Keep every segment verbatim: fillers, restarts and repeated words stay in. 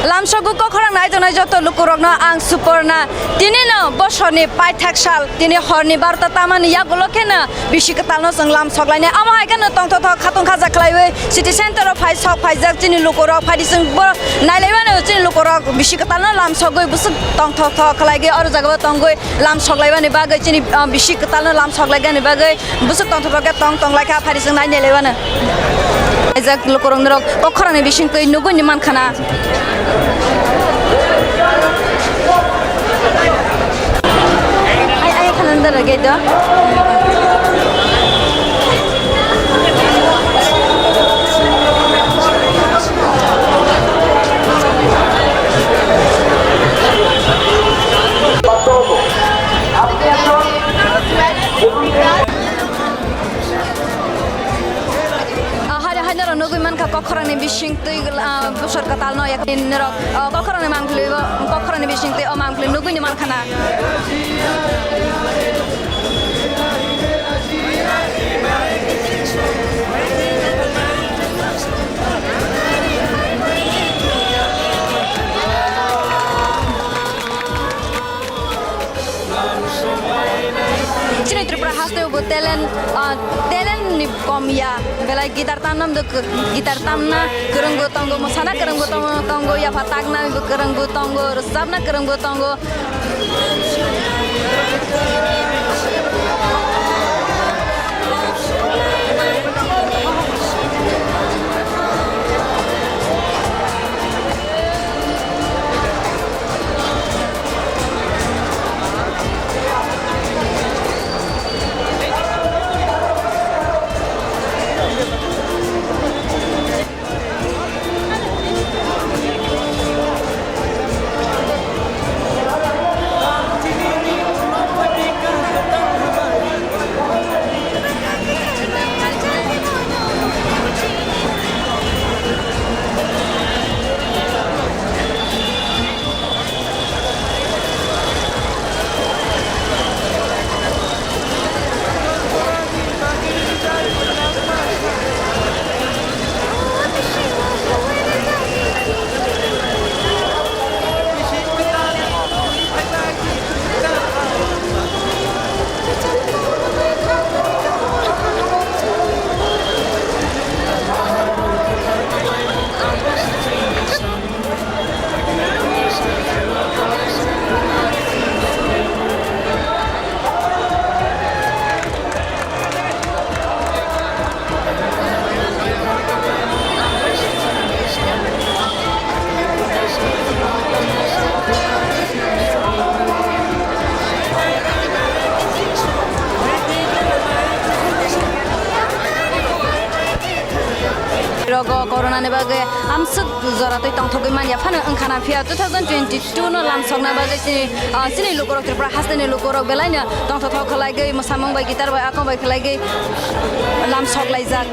Lamsogo kokhorang naijaknai joto lukurokno ang Suporna. Tinino bosorni paithak sal, tini horni barota tamani yagulo kheno bisi kwtalno chwng lamsok lainai. Amo hai kheno tongthokthok khatung khaja khlaiwi city center o phai sok phaijak chini lukurok phaidi chwng bo nailaimano chini lukurok bisi kwtalno lamsogwi bwswk tongthokthok khlaigwi oro jagao tongwi lamsok laimani bagwi chini, ah, bisi kwtalno lamsok laigani bagwi. Bwswk tongthok khe tong tong lai kha, phari chwng nai nai lai mano. Kaijak lukurok norok kok khorangni bising twi nugui ni man khana. Ai, ai, khana ndara gate o. Ah, hai, hai, norok nugui mankha, kokhorangni bising twi, ah, bosor kwtalno yak-, norok, ah, kokhorangni mangpili, kokhorangni bising twi o mangpili nugui ni mankha na. Chini Tripura haste bo talent, ah, talent ni kom ya. Belai guitar tamna mdo k-, guitar tamna kwrwngbo tongo, mwsana kwrwngbo tongo, tongo, yapha takna bo kwrwngbo tongo, rwchapna kwrwngbo tongo. Rogo corona ni bagwi amswk jora twi tongthogwi manya phano wngkha na, phiya two thousand twenty-two no lamsokna bagwi chini, ah, chini lukurok, Tripura hasteni lukurok belaino tongthok thok khlaigwi, mwsamung bai, guitar bai, akong bai khlaigwi lamsok laijak.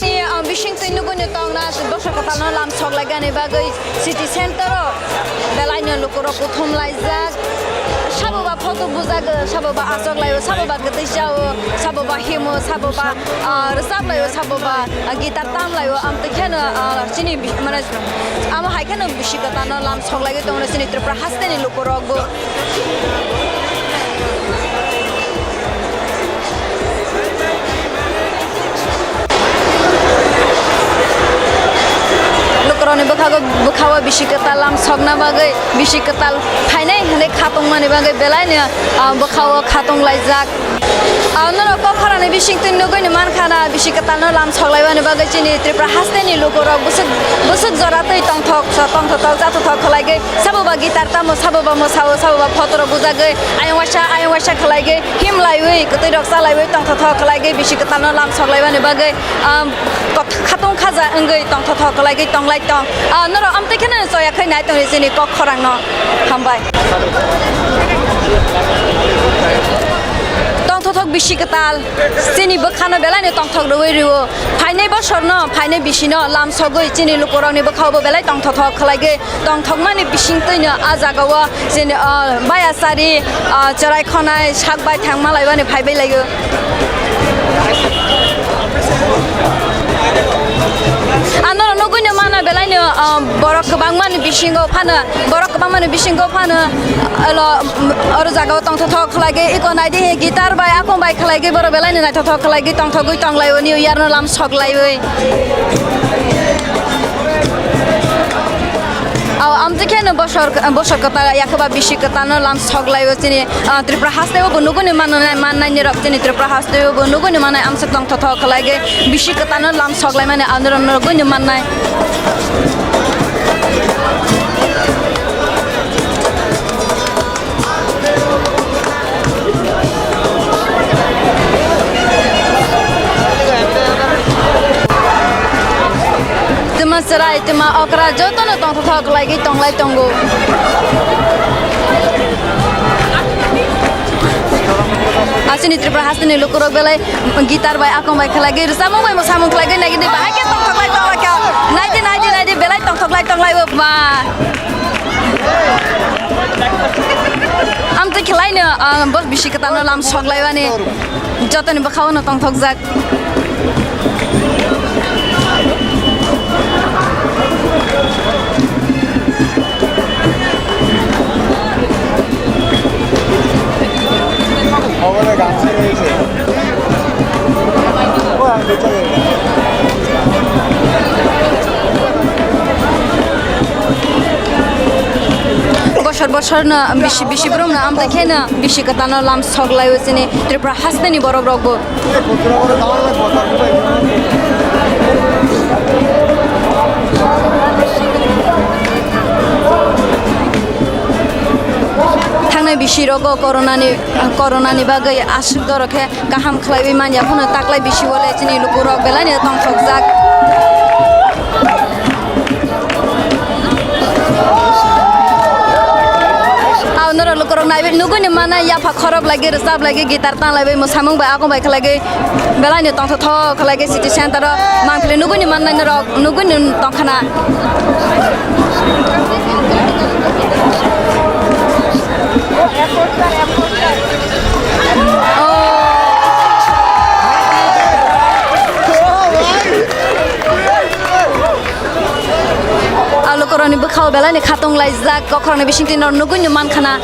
Ni, ah, bising twi nugui no tongna, bwswk kwtalno lam sok laigani bagwi city center o belai no lukurok kuthum laijak. Sabo ba photo bujak, sabo ba achok laio, sabo ba kwtwi chao, sabo ba himo, sabo ba, ah, rwchap laio, sabo ba, ah, guitar tam laio. Amtwi kheno, ah, chini bi-, mane, amo hai kheno bisi kwtalno lam sok laiwi tongo chini Tripura hasteni lukurok bo. Lukurokni bwkhago, bwkhao bisi kwtal lam sokna bagwi, bisi kwtal phainai hwnwi khatungmani bagwi belaino, ah, bwkhao khatung laijak. Ah, norok kok khorani bisingtwi nugui no mankha na, bisi kwtalno lam sok laimani bagwi chini Tripura hasteni lukurok bwswk, bwswk jora twi tongthok, tongthothok, chathothok khwlaigwi. Sabo ba guitar tamo, sabo ba mwsao, sabo ba photorok bujagwi, ayang waisa, ayang waisa khwlaigwi, him laiwi, kwtwirok cha laiwi, tongthothok khwlaigwi, bisi kwtalno lam sok laimani bagwi, um, kot-, khatung khaja wngwi, tongthothok khwlaigwi tonglai tong. Ah, norok amtwi kheno choya khai nai tongdi chini kok khorangno. Hambai. Tongthothok bisi kwtal, chini bwkhano belaino tongthok rwui rwo. Phainai bosorno, phainai bisino lam sogwi chini lukurokni bwkhao bo belai tongthothok khwlaigwi. Tongthokmani bisingtwino a jagao chini, ah, bayasari, ah, chwrai khonai sak bai thangma laimani phaibai laio. Ano nugui no mana belaino, ah, borok kwbangmani bisingo phano, borok kwbangmani bisingo phano, alo, oro jagao tongthothok khwlaigwi iko naidi guitar bai akung bai khwlaigwi borok belaino naithothok khwlaigwi tongthogwi tonglaio New Year no lam sok laiwi. Aw, amtwi kheno bosor, bosor kwtal yakhe ba bisi kwtalno lam sok laio chini, ah, Tripura hasteo bo nugui ni mannai, mannai nirok chini Tripura hasteo bo nugui ni mannai amswk tongthotho khwlaigwi bisi kwtalno lam sok laimani anurok nugui ni mannai. Twma chwrai, twma okra, jotono tongthok thok khlaigwi tonglai tongo. Aswkni Tripura hasteni lukurok belai guitar bai, akong bai khlaigwi, rwchapmung bai mwsamung khlaigwi naigini bahai khe tongthok lai tongla kha. Naidi, naidi, naidi, belai tongthok lai tonglai o ba. Amtwi khlaino, ah, bo bisi kwtalno lam sok laimani. Jotoni bwkhao no tongthokjak. Bosor bosor no bisi, bisi borok no amtwi khe no bisi kwtal no lam sok lai o chini Tripura hasteni borok rok bo. Thangnai bisi rogo corona ni, corona ni bagwi aswk doro khe kaham khlaiwi manya phano taklai bisi wale chini lukurok belai no tongthokjak. Aw, norok Korok naiwi nugui ni mana yapha khorok lagi, rwchap lagi, guitar tang laiwi, mwsamung bai, akung bai khlaiwi, belai ni tongthok thok khlaiwi city center o mangpili nugui ni manna norok nugui ni tongkhana. Alukoroni bwkhao belai ni khatung laijak, kokrokni bisingtwi no nugui no mankhana.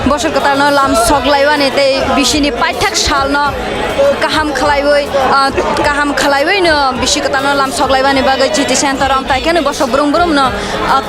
Bosor kwtalno lam sok laiwani tei bisini paithak salno kaham khlaiwi, ah, kaham khlaiwi no bisi kwtalno lam sok laiwani bagwi city center o amtai kheno bosok brum brum no, ah,